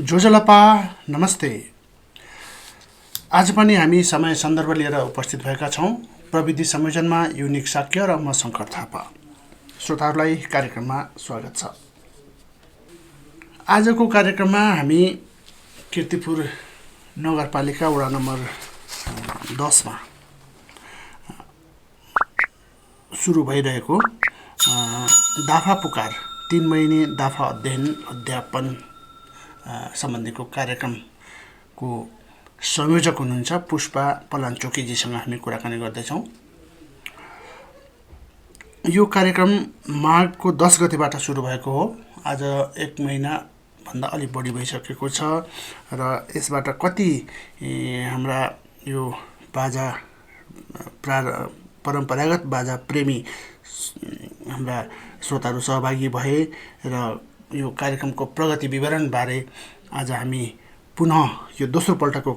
जोजलपा नमस्ते। आज पनि हामी समय सन्दर्भ लिएर उपस्थित भएका छौँ। प्रविधि संयोजनमा युनिक साक्य र म शङ्कर थापा। श्रोताहरूलाई कार्यक्रममा स्वागत छ। आजको कार्यक्रममा हामी किर्तिपुर नगरपालिका वडा नम्बर 10 मा सुरु भइरहेको दाफा पुकार 3 महिने दाफा अध्ययन अध्यापन सम्बन्धीको कार्यक्रमको संयोजक हुनुहुन्छ पुष्पा पलाञ्चोकीजीसँग हामी कुराकानी गर्दैछौँ। यो कार्यक्रम माघको 10 गतेबाट सुरु भएको हो। आज 1 महिनाभन्दा अलि बढी भइसकेको छ र यसबाट कति हाम्रा यो बाजा परम्परागत बाजा प्रेमी हाम्रा श्रोताहरू सहभागी भए र यो कार्यक्रमको प्रगति विवरणबारे आज हामी पुनः यो दोस्रो पल्टको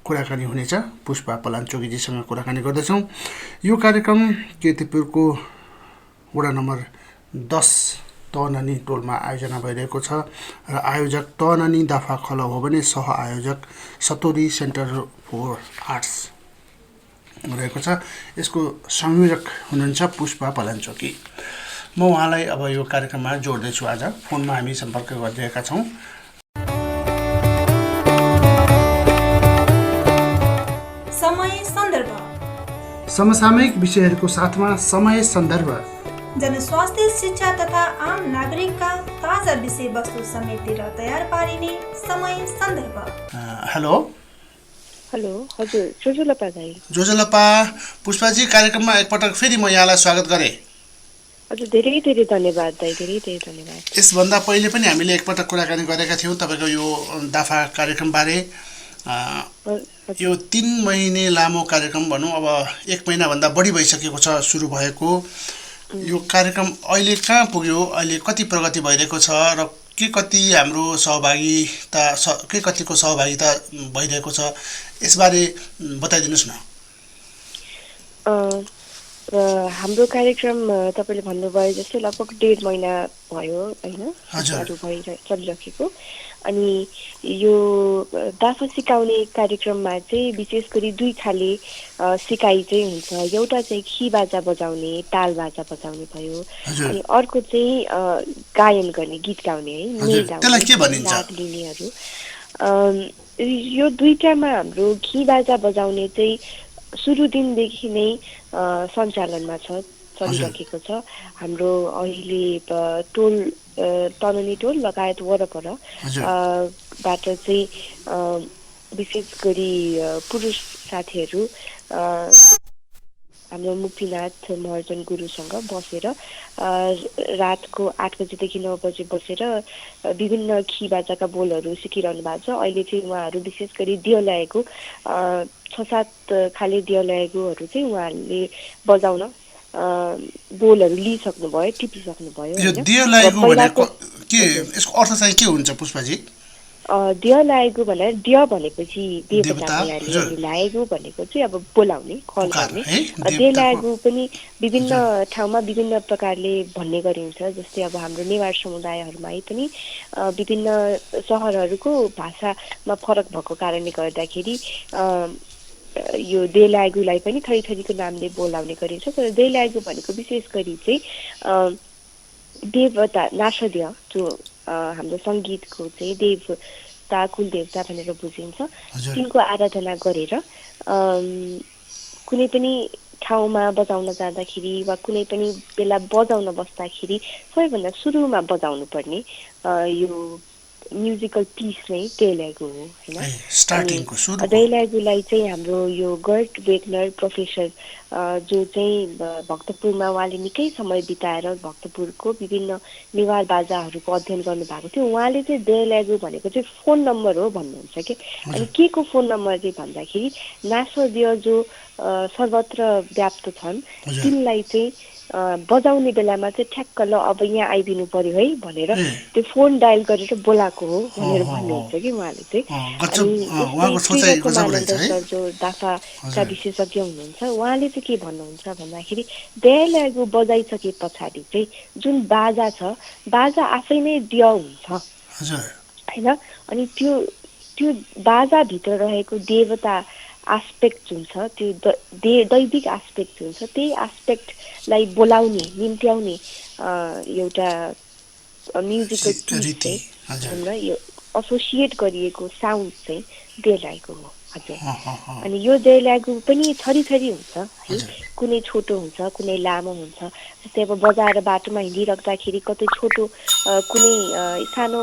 कुराकानी हुनेछ। पुष्पा पलाञ्चोकीजीसँग कुराकानी गर्दैछौँ। यो कार्यक्रम किर्तिपुरको वडा नम्बर 10 तनानी टोलमा आयोजना भइरहेको छ र आयोजक तनानी दाफा खला हो भने सह आयोजक सतोरी सेन्टर फर आर्ट्स रहेको छ। यसको संयोजक हुनुहुन्छ पुष्पा पलाञ्चोकी। म उहाँलाई अब यो कार्यक्रममा जोड्दैछु। आज फोनमा हामी सम्पर्क गरिरहेका छौँ। समय सन्दर्भ, समसामयिक विषयहरूको साथमा समय सन्दर्भ, जनस्वास्थ्य शिक्षा तथा आम नागरिकका ताजा विषयवस्तु समेटेर तयार पारिने समय सन्दर्भ। हेलो हजुर जोजलपा दाइ। जोजलपा पुष्पाजी, कार्यक्रममा एकपटक फेरि म यहाँलाई स्वागत गरेँ। हजुर धेरै धेरै धन्यवाद दाइ, धेरै धेरै धन्यवाद। यसभन्दा पहिले पनि हामीले एकपटक कुराकानी गरेका थियौँ तपाईँको यो दाफा कार्यक्रमबारे। यो 3 महिने लामो कार्यक्रम भनौँ, अब 1 महिनाभन्दा बढी भइसकेको छ सुरु भएको। यो कार्यक्रम अहिले कहाँ पुग्यो, अहिले कति प्रगति भइरहेको छ र कति हाम्रो सहभागिता कतिको सहभागिता भइरहेको छ, यसबारे बताइदिनुहोस् न। हाम्रो कार्यक्रम तपाईँले भन्नुभयो जस्तै लगभग 1.5 महिना भयो होइन, चलिरहेको। अनि यो दाफा सिकाउने कार्यक्रममा चाहिँ विशेष गरी 2 खाले सिकाइ चाहिँ हुन्छ। एउटा चाहिँ खी बाजा बजाउने, ताल बाजा बजाउने भयो, अनि अर्को चाहिँ गायन गर्ने, गीत गाउने है, राग लिनेहरू। यो 2टामा हाम्रो खी बाजा बजाउने चाहिँ सुरु दिनदेखि नै सञ्चालनमा छ, चलिरहेको छ। हाम्रो अहिले टोल तनानी टोल लगायत वरपर बाट चाहिँ विशेष गरी पुरुष साथीहरू हाम्रो मुक्तिनाथ महर्जन गुरुसँग बसेर रातको 8 बजेदेखि 9 बजे बसेर विभिन्न खी बाजाका बोलहरू सिकिरहनु भएको छ। अहिले चाहिँ उहाँहरू विशेष गरी दियो ल्याएको 6-7 खाले दियो ल्याएकोहरू चाहिँ उहाँहरूले बजाउन बोलहरू लिइसक्नुभयो, टिपिसक्नुभयो। यो दियो ल्याएको भनेको के, यसको अर्थ चाहिँ के हुन्छ पुष्पाजी? दियो ल्याएको भने दियो भनेपछि देवताले ल्याएको भनेको चाहिँ अब बोलाउने, कल गर्ने। दियो ल्याएको पनि विभिन्न ठाउँमा विभिन्न प्रकारले भन्ने गरिन्छ। जस्तै अब हाम्रो नेवार समुदायहरूमा पनि विभिन्न सहरहरूको भाषामा फरक भएको कारणले गर्दाखेरि यो देलागुलाई पनि थरीथरीको नामले बोलाउने गरिन्छ। तर देलागु भनेको विशेष गरी चाहिँ देवता नासदिय, जो हाम्रो सङ्गीतको चाहिँ देवता कुलदेवता भनेर बुझिन्छ, तिनको आराधना गरेर कुनै पनि ठाउँमा बजाउन जाँदाखेरि वा कुनै पनि बेला बजाउन बस्दाखेरि सबैभन्दा सुरुमा बजाउनु पर्ने यो म्युजिकल पिस नै देलागु हो होइन। देलागुलाई चाहिँ हाम्रो यो गर्ट वेगनर प्रोफेसर जो चाहिँ भक्तपुरमा उहाँले निकै समय बिताएर भक्तपुरको विभिन्न नेवार बाजाहरूको अध्ययन गर्नुभएको थियो। उहाँले चाहिँ देलागु भनेको चाहिँ फोन नम्बर हो भन्नुहुन्छ कि। अनि के को फोन नम्बर चाहिँ भन्दाखेरि नासदिय जो सर्वत्र व्याप्त छन् तिनलाई चाहिँ बजाउने बेलामा चाहिँ ठ्याक्क ल अब यहाँ आइदिनु पर्यो है भनेर त्यो फोन डायल गरेर बोलाएको हो भनेर भन्नुहुन्छ कि उहाँले चाहिँ। अनि जो दाफाका विशेषज्ञ हुनुहुन्छ उहाँले चाहिँ के भन्नुहुन्छ भन्दाखेरि देलागु बजाइसके पछाडि चाहिँ जुन बाजा छ, बाजा आफै नै दिय हुन्छ हैन। अनि त्यो बाजाभित्र रहेको देवता आस्पेक्ट जुन छ, त्यो दैविक आस्पेक्ट जुन छ, त्यही आस्पेक्टलाई बोलाउने निम्त्याउने एउटा म्युजिकल पिस चाहिँ हाम्रा यो एसोसिएट गरिएको साउन्ड चाहिँ देलाइगु हो। हजुर। अनि यो देलाइगु पनि थरी हुन्छ है, कुनै छोटो हुन्छ, कुनै लामो हुन्छ। जस्तै अब बजाएर बाटोमा हिँडिराख्दाखेरि कतै छोटो कुनै सानो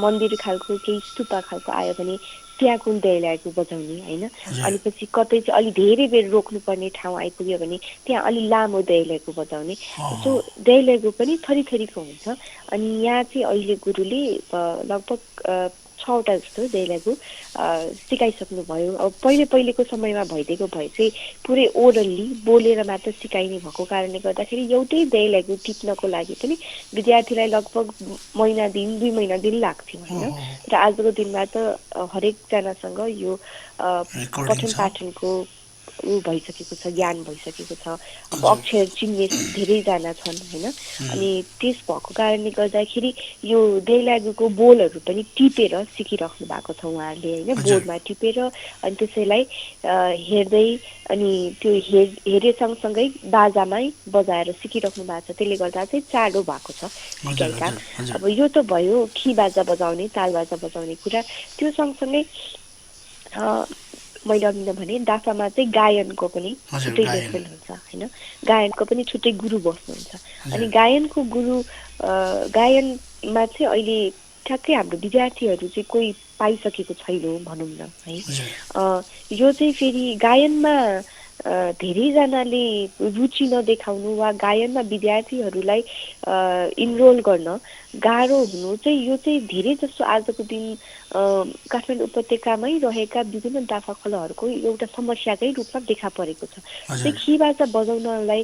मन्दिर खालको केही स्तूपा खालको आयो भने त्यहाँ कुन देलाइगु बजाउने हैन। अनि पछि कतै चाहिँ अलि धेरै बेर रोक्नुपर्ने ठाउँ आइपुग्यो भने त्यहाँ अलि लामो देलाइगु बजाउने। सो देलाइगु पनि थरीको हुन्छ। अनि यहाँ चाहिँ अहिले गुरुले लगभग 6वटा जस्तो देलाइगु सिकाइसक्नु भयो। अब पहिलेको समयमा भइदिएको भए चाहिँ पुरै ओरल्ली बोलेर मात्र सिकाइने भएको कारणले गर्दाखेरि एउटै देलाइगु टिप्नको लागि पनि विद्यार्थीलाई लगभग 2 महिना दिन लाग्थ्यो हैन। र आजको दिनमा त हरेकजनासँग यो पठन पाठनको भइसकेको छ, ज्ञान भइसकेको छ। अब अक्षर चिन्ने धेरैजना छन् हैन। अनि त्यस भएको कारणले गर्दाखेरि यो देलाइगुको बोलहरू पनि टिपेर सिकिराख्नु भएको छ उहाँहरूले हैन। बोर्डमा टिपेर अनि त्यसैलाई हेर्दै अनि त्यो हेरे सँगसँगै बाजामै बजाएर सिकिराख्नु भएको छ। त्यसले गर्दा चाहिँ चाँडो भएको छ सिकाइका। अब यो त भयो खी बाजा बजाउने, ताल बाजा बजाउने कुरा। त्यो सँगसँगै मैले अघि भने दाफामा चाहिँ गायनको पनि छुट्टै लेभल हुन्छ हैन। गायनको पनि छुट्टै गुरु बस्नुहुन्छ। अनि गायनको गुरु गायनमा चाहिँ अहिले ठ्याक्कै हाम्रो विद्यार्थीहरू चाहिँ कोही पाइसकेको छैन भनौँ न है। यो चाहिँ फेरि गायनमा धेरैजनाले रुचि नदेखाउनु वा गायनमा विद्यार्थीहरूलाई इनरोल गर्न गाह्रो हुनु चाहिँ यो चाहिँ धेरै जस्तो आजको दिन काठमाडौँ उपत्यकामै रहेका विभिन्न दाफा खलाहरूको एउटा समस्याकै रूपमा देखा परेको छ। त्यो खी बाजा बजाउनलाई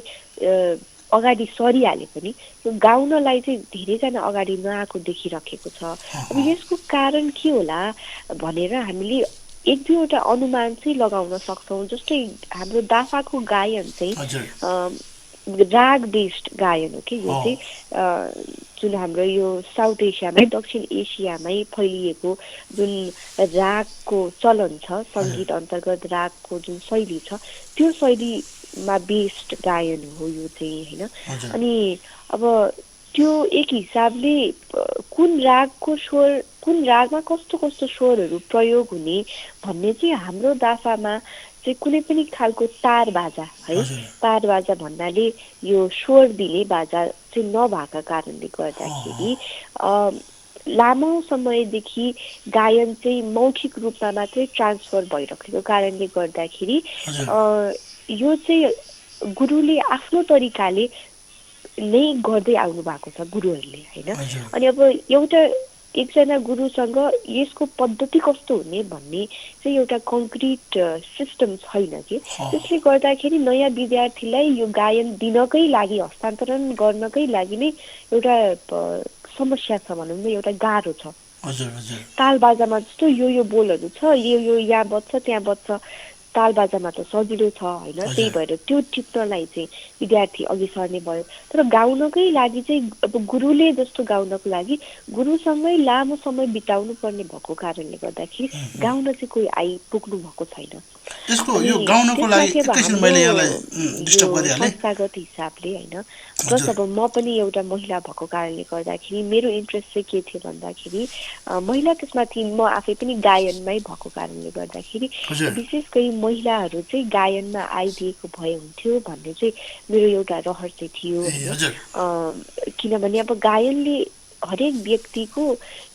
अगाडि सरिहाले पनि त्यो गाउनलाई चाहिँ धेरैजना अगाडि नआएको देखिराखेको छ। अब यसको कारण के होला भनेर हामीले 1-2वटा अनुमान चाहिँ लगाउन सक्छौँ। जस्तै हाम्रो दाफाको गायन चाहिँ राग बेस्ड गायन हो कि यो चाहिँ जुन हाम्रो यो साउथ एसियामै दक्षिण एसियामै फैलिएको जुन रागको चलन छ, सङ्गीत अन्तर्गत रागको जुन शैली छ त्यो शैलीमा बेस्ड गायन हो यो चाहिँ हैन। अनि अब त्यो एक हिसाबले कुन रागको स्वर, कुन रागमा कस्तो स्वरहरू प्रयोग हुने भन्ने चाहिँ हाम्रो दाफामा चाहिँ कुनै पनि खालको तार बाजा है, तार बाजा भन्नाले यो स्वर दिने बाजा चाहिँ नभएका कारणले गर्दाखेरि लामो समयदेखि गायन चाहिँ मौखिक रूपमा मात्रै ट्रान्सफर भइरहेको कारणले गर्दाखेरि यो चाहिँ गुरुले आफ्नो तरिकाले नै गर्दै आउनु भएको छ गुरुहरूले हैन। अनि अब एकजना गुरुसँग यसको पद्धति कस्तो हुने भन्ने चाहिँ एउटा कङ्क्रिट सिस्टम छैन कि। त्यसले गर्दाखेरि नयाँ विद्यार्थीलाई यो गायन दिनकै लागि, हस्तान्तरण गर्नकै लागि नै एउटा समस्या छ भनौँ न, एउटा गाह्रो छ। ताल बाजामा जस्तो यो बोलहरू छ, यो यहाँ बज्छ त्यहाँ बज्छ, ताल बाजामा त सजिलो छ हैन। त्यही भएर त्यो टिप्नलाई चाहिँ विद्यार्थी अघि सर्ने भयो। तर गाउनकै लागि चाहिँ अब गुरुले जस्तो गाउनको लागि गुरुसँगै लामो समय बिताउनु पर्ने भएको कारणले गर्दाखेरि गाउन चाहिँ कोही आइपुग्नु भएको छैन। त्यसको यो गाउनको लागि एकैछिन मैले यसलाई डिस्टर्ब गरिहाले संस्थागत हिसाबले हैन। प्लस अब म पनि एउटा महिला भएको कारणले गर्दाखेरि मेरो इन्ट्रेस्ट चाहिँ के थियो भन्दाखेरि महिला त्यसमाथि म आफै पनि गायनमै भएको कारणले गर्दाखेरि विशेष गरी महिलाहरू चाहिँ गायनमा आइदिएको भए हुन्थ्यो भन्ने चाहिँ मेरो एउटा रहर चाहिँ थियो। किनभने अब गायनले हरेक व्यक्तिको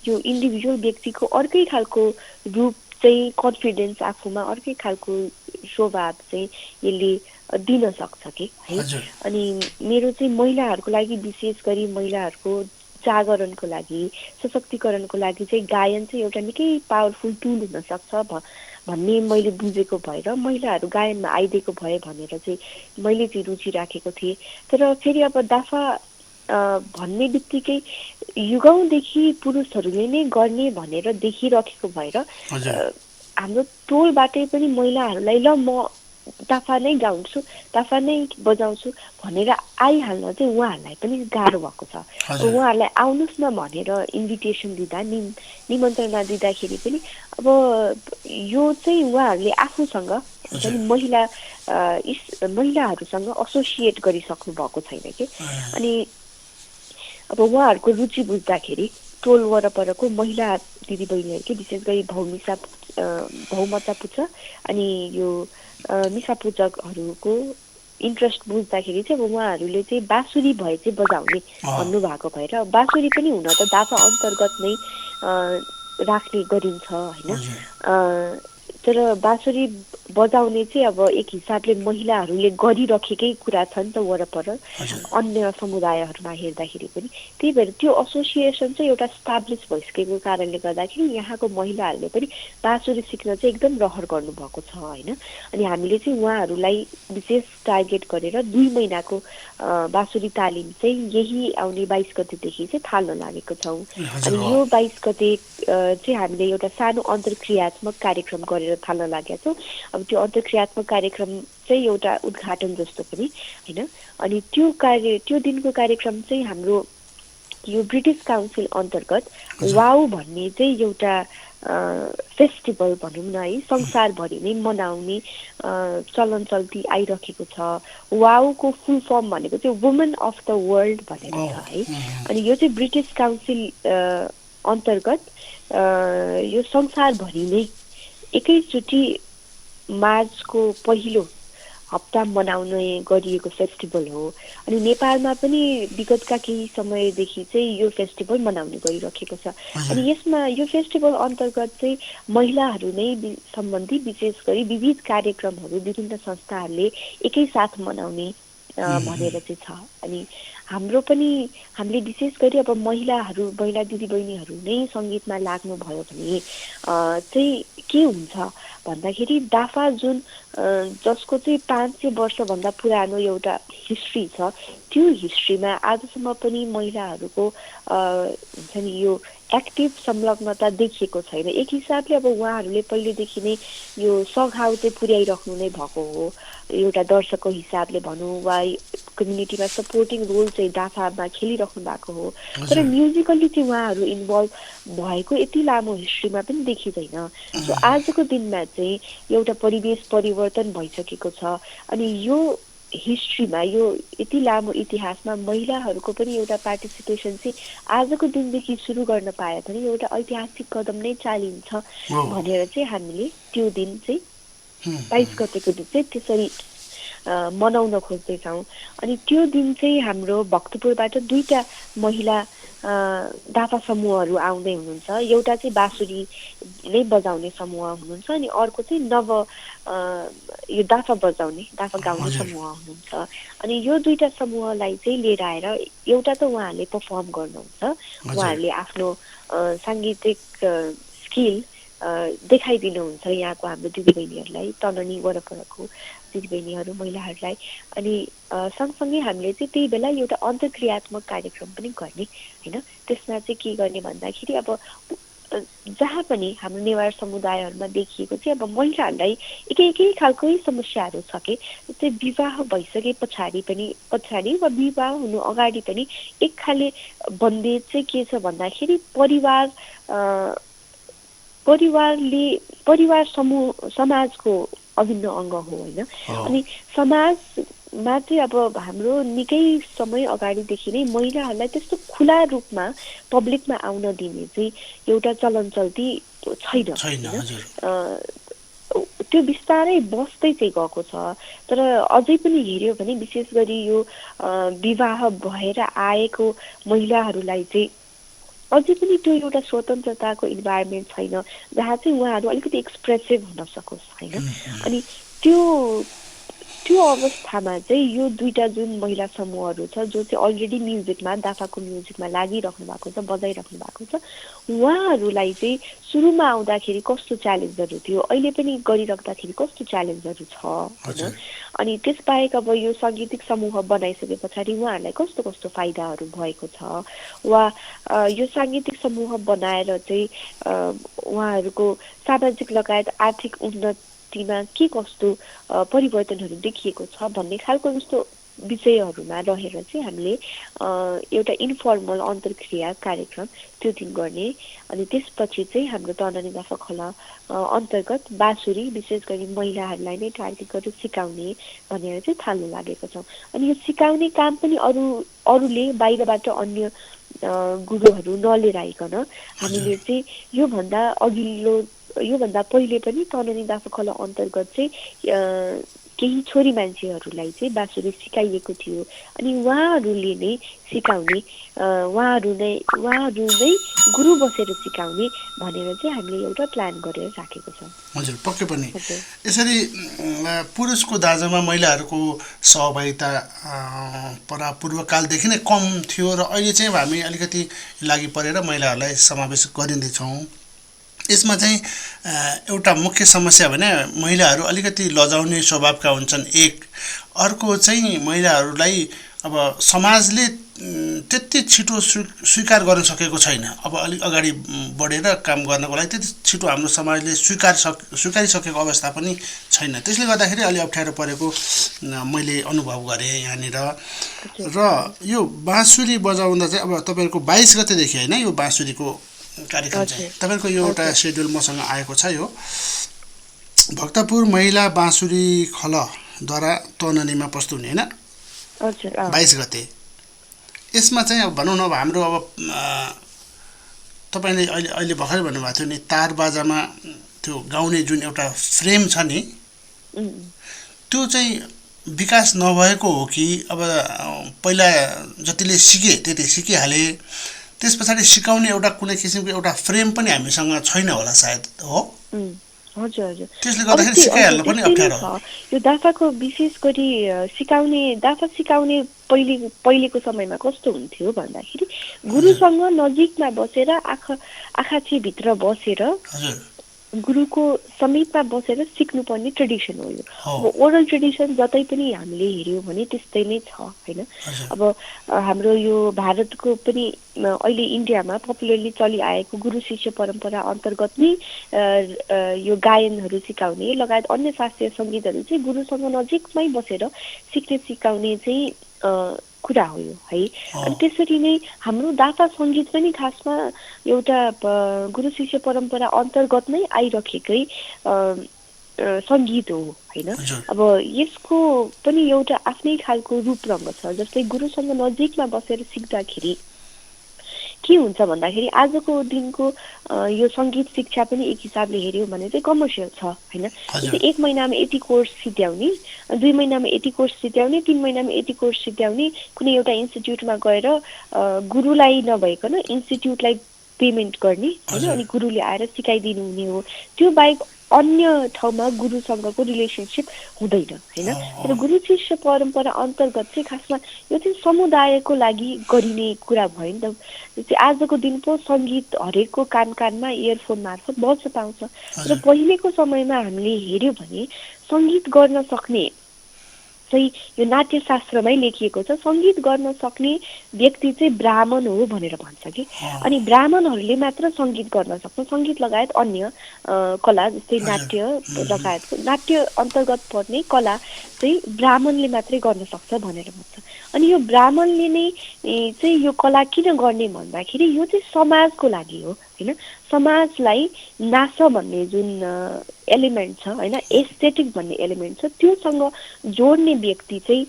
यो इन्डिभिजुअल व्यक्तिको अर्कै खालको रूप चाहिँ, कन्फिडेन्स आफूमा अर्कै खालको स्वभाव चाहिँ यसले दिन सक्छ कि है। अनि मेरो चाहिँ महिलाहरूको लागि, विशेष गरी महिलाहरूको जागरणको लागि, सशक्तिकरणको लागि चाहिँ गायन चाहिँ एउटा निकै पावरफुल टुल हुन सक्छ भन्ने मैले बुझेको भएर महिलाहरू गायनमा आइदिएको भए भनेर चाहिँ मैले चाहिँ रुचि राखेको थिएँ। तर फेरि अब दाफा भन्ने बित्तिकै युगौँदेखि पुरुषहरूले नै गर्ने भनेर देखिराखेको भएर हाम्रो टोलबाटै पनि महिलाहरूलाई ल म दाफा नै गाउँछु, दाफा नै बजाउँछु भनेर आइहाल्न चाहिँ उहाँहरूलाई पनि गाह्रो भएको छ। उहाँहरूलाई आउनुहोस् न भनेर इन्भिटेसन दिँदा निमन्त्रणा दिँदाखेरि पनि अब यो चाहिँ उहाँहरूले आफूसँग महिलाहरूसँग एसोसिएट गरिसक्नु भएको छैन कि। अनि अब उहाँहरूको रुचि बुझ्दाखेरि टोल वरपरको महिला दिदीबहिनीहरूकै विशेष गरी भौमता पुज्छ अनि यो मिसा पूजकहरूको इन्ट्रेस्ट बुझ्दाखेरि चाहिँ अब उहाँहरूले चाहिँ बाँसुरी भए चाहिँ बजाउने भन्नुभएको भएर बाँसुरी पनि हुन त दाफा अन्तर्गत नै राख्ने गरिन्छ होइन। तर बाँसुरी बजाउने चाहिँ अब एक हिसाबले महिलाहरूले गरिराखेकै कुरा छ नि त वरपर अन्य समुदायहरूमा हेर्दाखेरि पनि। त्यही भएर त्यो एसोसिएसन चाहिँ एउटा स्टाब्लिस भइसकेको कारणले गर्दाखेरि यहाँको महिलाहरूले पनि बाँसुरी सिक्न चाहिँ एकदम रहर गर्नुभएको छ होइन। अनि हामीले चाहिँ उहाँहरूलाई विशेष टार्गेट गरेर 2 महिनाको बाँसुरी तालिम चाहिँ यही आउने 22 गतेदेखि चाहिँ थाल्न लागेको छौँ। अनि यो 22 गते चाहिँ हामीले एउटा सानो अन्तर्क्रियात्मक कार्यक्रम गरेर थाल्न लागेका छौँ। अब त्यो अन्तर्क्रियात्मक कार्यक्रम चाहिँ एउटा उद्घाटन जस्तो पनि होइन। अनि त्यो दिनको कार्यक्रम चाहिँ हाम्रो यो ब्रिटिस काउन्सिल अन्तर्गत वाउ भन्ने चाहिँ एउटा फेस्टिभल भनौँ न है, संसारभरि नै मनाउने चलन चल्ती आइरहेको छ। वाउको फुल फर्म भनेको चाहिँ वुमन अफ द वर्ल्ड भनेर छ है। अनि यो चाहिँ ब्रिटिस काउन्सिल अन्तर्गत यो संसारभरि नै एकैचोटि मार्चको पहिलो हप्ता मनाउने गरिएको फेस्टिभल हो। अनि नेपालमा पनि विगतका केही समयदेखि चाहिँ यो फेस्टिभल मनाउने गरिरहेको छ। अनि यसमा यो फेस्टिभल अन्तर्गत चाहिँ महिलाहरू नै सम्बन्धी विशेष गरी विविध कार्यक्रमहरू विभिन्न संस्थाहरूले एकैसाथ मनाउने भनेर चाहिँ छ। अनि हामीले विशेष गरी अब महिला दिदीबहिनीहरू नै सङ्गीतमा लाग्नुभयो भने चाहिँ के हुन्छ भन्दाखेरि दाफा जुन जसको चाहिँ 500 वर्षभन्दा पुरानो एउटा हिस्ट्री छ, त्यो हिस्ट्रीमा आजसम्म पनि महिलाहरूको हुन्छ नि यो एक्टिभ संलग्नता देखिएको छैन। एक हिसाबले अब उहाँहरूले पहिलेदेखि नै यो सघाउ चाहिँ पुर्याइराख्नु नै भएको हो, एउटा दर्शकको हिसाबले भनौँ वा कम्युनिटीमा सपोर्टिङ रोल चाहिँ दाफामा खेलिराख्नु भएको हो। तर म्युजिकल्ली चाहिँ उहाँहरू इन्भल्भ भएको यति लामो हिस्ट्रीमा पनि देखिँदैन। सो आजको दिनमा चाहिँ एउटा परिवेश परिवर्तन भइसकेको छ। अनि यो हिस्ट्रीमा यो यति लामो इतिहासमा महिलाहरूको पनि एउटा पार्टिसिपेसन चाहिँ आजको दिनदेखि सुरु गर्न पायो भने एउटा ऐतिहासिक कदम नै चालिन्छ भनेर चाहिँ हामीले त्यो दिन चाहिँ 22 गतेको दिन चाहिँ त्यसरी मनाउन खोज्दैछौँ। अनि त्यो दिन चाहिँ हाम्रो भक्तपुरबाट 2टा महिला दाफा समूहहरू आउँदै हुनुहुन्छ। एउटा चाहिँ बाँसुरी नै बजाउने समूह हुनुहुन्छ अनि अर्को चाहिँ यो दाफा गाउने समूह हुनुहुन्छ। अनि यो 2टा समूहलाई चाहिँ लिएर आएर एउटा त उहाँहरूले पर्फर्म गर्नुहुन्छ, उहाँहरूले आफ्नो साङ्गीतिक स्किल देखाइदिनुहुन्छ यहाँको हाम्रो दिदीबहिनीहरूलाई, तननी वरपरको दिदीबहिनीहरू महिलाहरूलाई। अनि सँगसँगै हामीले चाहिँ त्यही बेला एउटा अन्तर्क्रियात्मक कार्यक्रम पनि गर्ने होइन। त्यसमा चाहिँ के गर्ने भन्दाखेरि अब जहाँ पनि हाम्रो नेवार समुदायहरूमा देखिएको चाहिँ अब महिलाहरूलाई एकै खालकै समस्याहरू छ कि चाहिँ विवाह भइसके पछाडि वा विवाह हुनु अगाडि पनि एक खाले बन्देज चाहिँ के छ भन्दाखेरि परिवार समाजको अभिन्न अङ्ग हो होइन। अनि समाजमा चाहिँ अब हाम्रो निकै समय अगाडिदेखि नै महिलाहरूलाई त्यस्तो खुला रूपमा पब्लिकमा आउन दिने चाहिँ एउटा चलन चल्ती छैन। त्यो बिस्तारै बस्दै चाहिँ गएको छ। तर अझै पनि हेऱ्यो भने विशेष गरी यो विवाह भएर आएको महिलाहरूलाई चाहिँ अझै पनि त्यो एउटा स्वतन्त्रताको इन्भाइरोमेन्ट छैन जहाँ चाहिँ उहाँहरू अलिकति एक्सप्रेसिभ हुन सकोस् होइन। अनि त्यो अवस्थामा चाहिँ यो 2टा जुन महिला समूहहरू छ जो चाहिँ अलरेडी दाफाको म्युजिकमा लागिराख्नु भएको छ, बजाइराख्नु भएको छ, उहाँहरूलाई चाहिँ सुरुमा आउँदाखेरि कस्तो च्यालेन्जहरू थियो, अहिले पनि गरिराख्दाखेरि कस्तो च्यालेन्जहरू छ होइन। अनि त्यसबाहेक अब यो साङ्गीतिक समूह बनाइसके पछाडि उहाँहरूलाई कस्तो कस्तो फाइदाहरू भएको छ, वा यो साङ्गीतिक समूह बनाएर चाहिँ उहाँहरूको सामाजिक लगायत आर्थिक उन्नति दृष्टिमा के कस्तो परिवर्तनहरू देखिएको छ भन्ने खालको जस्तो विषयहरूमा रहेर चाहिँ हामीले एउटा इन्फर्मल अन्तर्क्रिया कार्यक्रम त्यो दिन गर्ने अनि त्यसपछि चाहिँ हाम्रो तनानी दाफा खोला अन्तर्गत बाँसुरी विशेष गरी महिलाहरूलाई नै टार्गेट गरेर सिकाउने भनेर चाहिँ थाल्न लागेको छौँ अनि यो सिकाउने काम पनि अरूले बाहिरबाट अन्य गुरुहरू नलिएर आइकन हामीले चाहिँ योभन्दा पहिले पनि तनानी दाफा खोला अन्तर्गत चाहिँ केही छोरी मान्छेहरूलाई चाहिँ बाँसुरी सिकाइएको थियो अनि उहाँहरूले नै सिकाउने उहाँहरू नै गुरु बसेर सिकाउने भनेर चाहिँ हामीले एउटा प्लान गरेर राखेको छौँ। हजुर पक्कै पनि यसरी पुरुषको दाँजोमा महिलाहरूको सहभागिता पूर्वकालदेखि नै कम थियो र अहिले चाहिँ हामी अलिकति लागि परेर महिलाहरूलाई समावेश गरिँदैछौँ। यसमा चाहिँ एउटा मुख्य समस्या भने महिलाहरू अलिकति लजाउने स्वभावका हुन्छन् एक अर्को चाहिँ महिलाहरूलाई अब समाजले त्यति छिटो स्वीकार गर्न सकेको छैन। अब अलिक अगाडि बढेर काम गर्नको लागि त्यति छिटो हाम्रो समाजले स्वीकारिसकेको अवस्था पनि छैन। त्यसले गर्दाखेरि अलि अप्ठ्यारो परेको मैले अनुभव गरेँ यहाँनिर। र यो बाँसुरी बजाउँदा चाहिँ अब तपाईँहरूको 22 गतेदेखि होइन यो बाँसुरीको कार्यक्रम चाहिँ तपाईँको यो एउटा सेड्युल मसँग आएको छ। यो भक्तपुर महिला बाँसुरी खलद्वारा तनानीमा प्रस्तुत हुने होइन 22 गते। यसमा चाहिँ अब भनौँ न अब हाम्रो अब तपाईँले अहिले भर्खरै भन्नुभएको थियो नि तार बाजामा त्यो गाउने जुन एउटा फ्रेम छ नि त्यो चाहिँ विकास नभएको हो कि अब पहिला जतिले सिके त्यति सिकिहाले त्यस पछाडि सिकाउने एउटा कुनै किसिमको एउटा फ्रेम पनि हामीसँग छैन होला सायद हो। हजुर हजुर त्यसले गर्दाखेरि सिकाइहाल्न पनि अप्ठ्यारो हो। यो दाफाको विशेष गरी दाफा सिकाउने पहिलेको समयमा कस्तो हुन्थ्यो भन्दाखेरि गुरुसँग नजिकमा बसेर आँखाछे भित्र बसेर गुरुको समीपमा बसेर सिक्नुपर्ने ट्रेडिसन हो यो। अब ओरल ट्रेडिसन जतै पनि हामीले हेर्यौँ भने त्यस्तै नै छ होइन। अब हाम्रो यो भारतको पनि अहिले इन्डियामा पपुलरली चलिआएको गुरु शिष्य परम्परा अन्तर्गत नै यो गायनहरू सिकाउने लगायत अन्य शास्त्रीय सङ्गीतहरू चाहिँ गुरुसँग नजिकमै बसेर सिकाउने चाहिँ कुरा हो यो है। अनि त्यसरी नै हाम्रो दाफा सङ्गीत पनि खासमा एउटा गुरु शिष्य परम्परा अन्तर्गत नै आइरहेकै सङ्गीत हो होइन। अब यसको पनि एउटा आफ्नै खालको रूप रङ्ग छ। जस्तै गुरुसँग नजिकमा बसेर सिक्दाखेरि के हुन्छ भन्दाखेरि आजको दिनको यो सङ्गीत शिक्षा पनि एक हिसाबले हेऱ्यौँ भने चाहिँ कमर्सियल छ होइन। जस्तै 1 महिनामा यति कोर्स सिद्ध्याउने 2 महिनामा यति कोर्स सिद्ध्याउने 3 महिनामा यति कोर्स सिद्ध्याउने कुनै एउटा इन्स्टिट्युटमा गएर गुरुलाई नभइकन इन्स्टिट्युटलाई पेमेन्ट गर्ने होइन अनि गुरुले आएर सिकाइदिनु हुने हो। त्यो बाहेक अन्य ठाउँमा गुरुसँगको रिलेसनसिप हुँदैन होइन। तर गुरु शिष्य परम्परा अन्तर्गत चाहिँ खासमा यो चाहिँ समुदायको लागि गरिने कुरा भयो नि त। जस्तै आजको दिनको सङ्गीत हरेकको कानमा इयरफोन मार्फत बज्न पाउँछ। र पहिलेको समयमा हामीले हेऱ्यौँ भने सङ्गीत गर्न सक्ने चाहिँ यो नाट्यशास्त्रमै लेखिएको छ सङ्गीत गर्न सक्ने व्यक्ति चाहिँ ब्राह्मण हो भनेर भन्छ कि। अनि ब्राह्मणहरूले मात्र सङ्गीत गर्न सक्छ। सङ्गीत लगायत अन्य कला जस्तै नाट्य लगायतको नाट्य अन्तर्गत पर्ने कला चाहिँ ब्राह्मणले मात्रै गर्न सक्छ भनेर भन्छ। अनि यो ब्राह्मणले नै चाहिँ यो कला किन गर्ने भन्दाखेरि यो चाहिँ समाजको लागि हो होइन। समाजलाई नाच भन्ने जुन एलिमेन्ट छ होइन एस्थेटिक भन्ने एलिमेन्ट छ त्योसँग जोड्ने व्यक्ति चाहिँ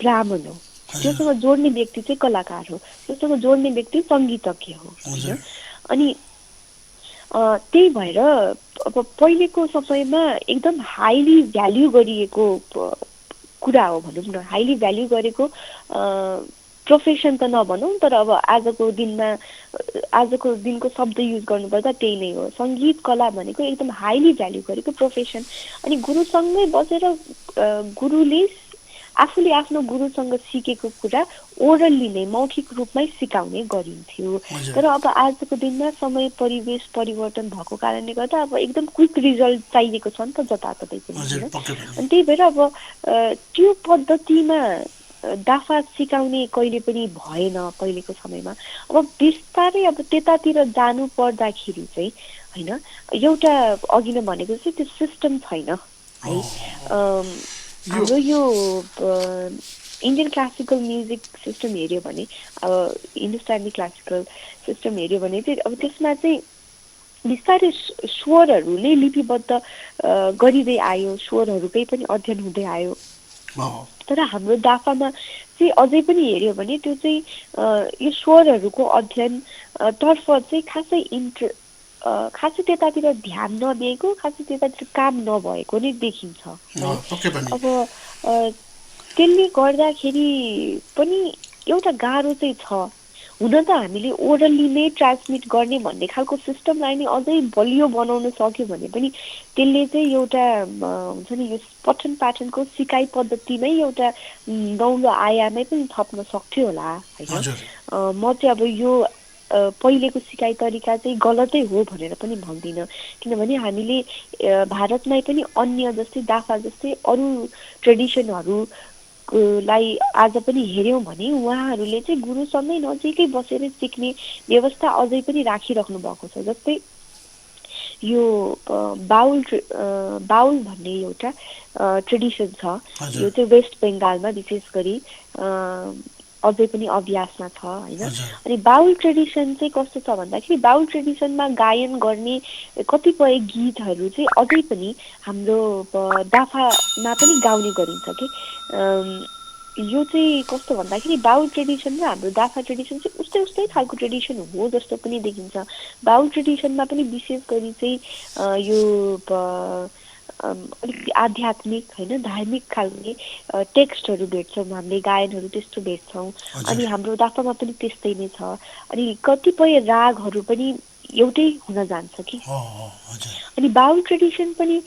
ब्राह्मण हो। त्योसँग जोड्ने व्यक्ति चाहिँ कलाकार हो। त्योसँग जोड्ने व्यक्ति सङ्गीतज्ञ हो होइन। अनि त्यही भएर अब पहिलेको समयमा एकदम हाइली भ्याल्यु गरिएको कुरा हो भनौँ न। हाइली भ्याल्यु गरेको प्रोफेसन त नभनौँ तर अब आजको दिनको शब्द युज गर्नुपर्दा त्यही नै हो। सङ्गीत कला भनेको एकदम हाइली भ्याल्यु गरेको प्रोफेसन। अनि गुरुसँगै बसेर गुरुले आफूले आफ्नो गुरुसँग सिकेको कुरा ओरल्ली नै मौखिक रूपमै सिकाउने गरिन्थ्यो। तर अब आजको दिनमा समय परिवेश परिवर्तन भएको कारणले गर्दा अब एकदम क्विक रिजल्ट चाहिएको छ नि त जताततै पनि। अनि त्यही भएर अब त्यो पद्धतिमा दाफा सिकाउने कहिले पनि भएन पहिलेको समयमा। अब बिस्तारै अब त्यतातिर जानु पर्दाखेरि चाहिँ हैन एउटा अघि नै भनेको चाहिँ त्यो सिस्टम छैन है। हाम्रो यो इन्डियन क्लासिकल म्युजिक सिस्टम हेर्यो भने हिन्दुस्तानी क्लासिकल सिस्टम हेर्यो भने चाहिँ अब त्यसमा चाहिँ बिस्तारै स्वरहरूले लिपिबद्ध गरिँदै आयो, स्वरहरूकै पनि अध्ययन हुँदै आयो। तर हाम्रो दाफामा चाहिँ अझै पनि हेर्यो भने त्यो चाहिँ यो स्वरहरूको अध्ययन तर्फ चाहिँ खासै त्यतातिर ध्यान नदिएको, खासै त्यतातिर काम नभएको नै देखिन्छ। अब त्यसले गर्दाखेरि पनि एउटा गाह्रो चाहिँ छ। हुन त हामीले ओरली नै ट्रान्समिट गर्ने भन्ने खालको सिस्टमलाई नै अझै बलियो बनाउन सक्यो भने पनि त्यसले चाहिँ एउटा हुन्छ नि यो पठन पाठनको सिकाइ पद्धतिमै एउटा नौलो आयामै पनि थप्न सक्थ्यो होला हैन। म चाहिँ अब यो पहिलेको सिकाइ तरिका चाहिँ गलतै हो भनेर पनि भन्दिनँ, किनभने हामीले भारतमै पनि अन्य जस्तै दाफा जस्तै अरू ट्रेडिसनहरू लाई आज पनि हेर्यौं भने उहाँहरूले चाहिँ गुरुसँगै नजिकै बसेर सिक्ने व्यवस्था अझै पनि राखिराख्नु भएको छ। जस्तै यो बाउल भन्ने एउटा ट्रेडिसन छ, यो चाहिँ वेस्ट बेङ्गालमा विशेष गरी अझै पनि अभ्यासमा छ हैन। अनि बाउल ट्रेडिसन चाहिँ कस्तो छ भन्दाखेरि बाउल ट्रेडिसनमा गायन गर्ने कतिपय गीतहरू चाहिँ अझै पनि हाम्रो दाफामा पनि गाउने गरिन्छ कि यो चाहिँ कस्तो भन्दाखेरि बाउल ट्रेडिसन र हाम्रो दाफा ट्रेडिसन चाहिँ उस्तै खालको ट्रेडिसन हो जस्तो पनि देखिन्छ। बाउल ट्रेडिसनमा पनि विशेष गरी चाहिँ यो अलिकति आध्यात्मिक हैन धार्मिक खालको टेक्स्टहरू भेट्छौँ, हामीले गायनहरू त्यस्तो भेट्छौँ। अनि हाम्रो दाफामा पनि त्यस्तै नै छ। अनि कतिपय रागहरू पनि एउटै हुन जान्छ कि। अनि बाउल ट्रेडिसन पनि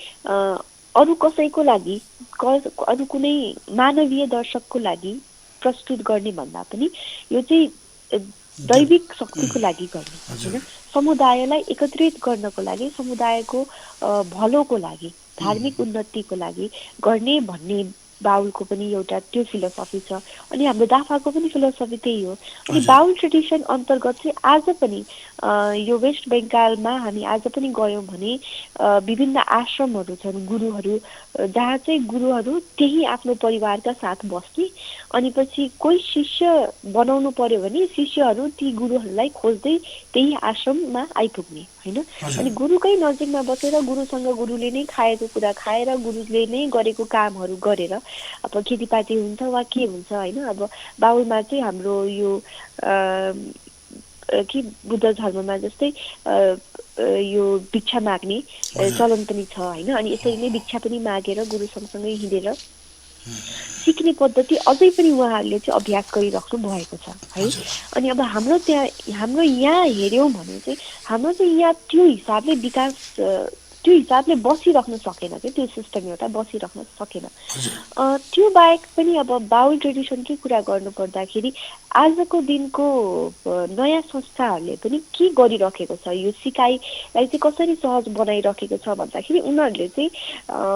अरू कसैको लागि अरू कुनै मानवीय दर्शकको लागि प्रस्तुत गर्ने भन्दा पनि यो चाहिँ दैविक शक्तिको लागि गर्ने हैन, समुदायलाई एकत्रित गर्नको लागि, समुदायको भलोको लागि, धार्मिक उन्नतिको लागि गर्ने भन्ने बाउलको पनि एउटा त्यो फिलोसफी छ। अनि हाम्रो दाफाको पनि फिलोसफी त्यही हो। अनि बाउल ट्रेडिसन अन्तर्गत चाहिँ आज पनि यो वेस्ट बेङ्गालमा हामी आज पनि गयौँ भने विभिन्न आश्रमहरू छन्, गुरुहरू, जहाँ चाहिँ गुरुहरू त्यही आफ्नो परिवारका साथ बस्ने, अनि पछि कोही शिष्य बनाउनु पर्यो भने शिष्यहरू ती गुरुहरूलाई खोज्दै त्यही आश्रममा आइपुग्ने हैन। अनि गुरुकै नजिकमा बसेर गुरुसँग गुरुले नै खाएको कुरा खाएर गुरुले नै गरेको कामहरू गरेर अब खेतीपाती हुन्छ वा के हुन्छ हैन। अब बाउलमा चाहिँ हाम्रो यो कि बुद्ध धर्ममा जस्तै यो भिक्षा माग्ने चलन पनि छ हैन। अनि यसरी नै भिक्षा पनि मागेर गुरु सँगसँगै हिँडेर सिक्ने पद्धति अझै पनि उहाँहरूले चाहिँ अभ्यास गरिराख्नु भएको छ है। अनि अब हाम्रो यहाँ हेर्यौँ भने चाहिँ हाम्रो चाहिँ यहाँ त्यो हिसाबले विकास त्यो हिसाबले बसिराख्न सकेन कि, त्यो सिस्टम एउटा बसिराख्न सकेन। त्यो बाहेक पनि अब बाउल ट्रेडिसनकै कुरा गर्नु पर्दाखेरि आजको दिनको नयाँ संस्थाहरूले पनि के गरिराखेको छ, यो सिकाइलाई चाहिँ कसरी सहज बनाइराखेको छ भन्दाखेरि उनीहरूले चाहिँ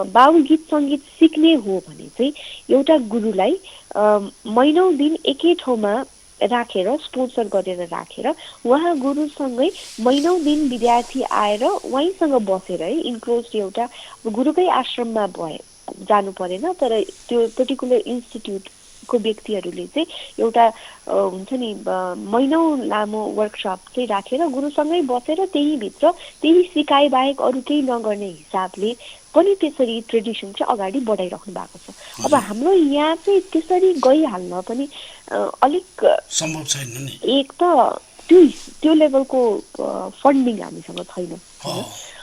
बाउल गीत सङ्गीत सिक्ने हो भने चाहिँ एउटा गुरुलाई महिनौँ दिन एकै ठाउँमा राखेर स्पोन्सर गरेर राखेर उहाँ गुरुसँगै महिनौँ दिन विद्यार्थी आएर उहाँसँग बसेर है इन्क्लोज एउटा गुरुकै आश्रममा जानु परेन, तर त्यो पर्टिकुलर इन्स्टिट्युटको व्यक्तिहरूले चाहिँ एउटा हुन्छ नि महिनौँ लामो वर्कसप चाहिँ राखेर गुरुसँगै बसेर त्यहीभित्र त्यही सिकाइ बाहेक अरू केही नगर्ने हिसाबले पनि त्यसरी ट्रेडिसन चाहिँ अगाडि बढाइराख्नु भएको छ। अब हाम्रो यहाँ चाहिँ त्यसरी गइहाल्न पनि अलिक सम्भव छैन नि। एक त त्यो लेभलको फन्डिङ हामीसँग छैन,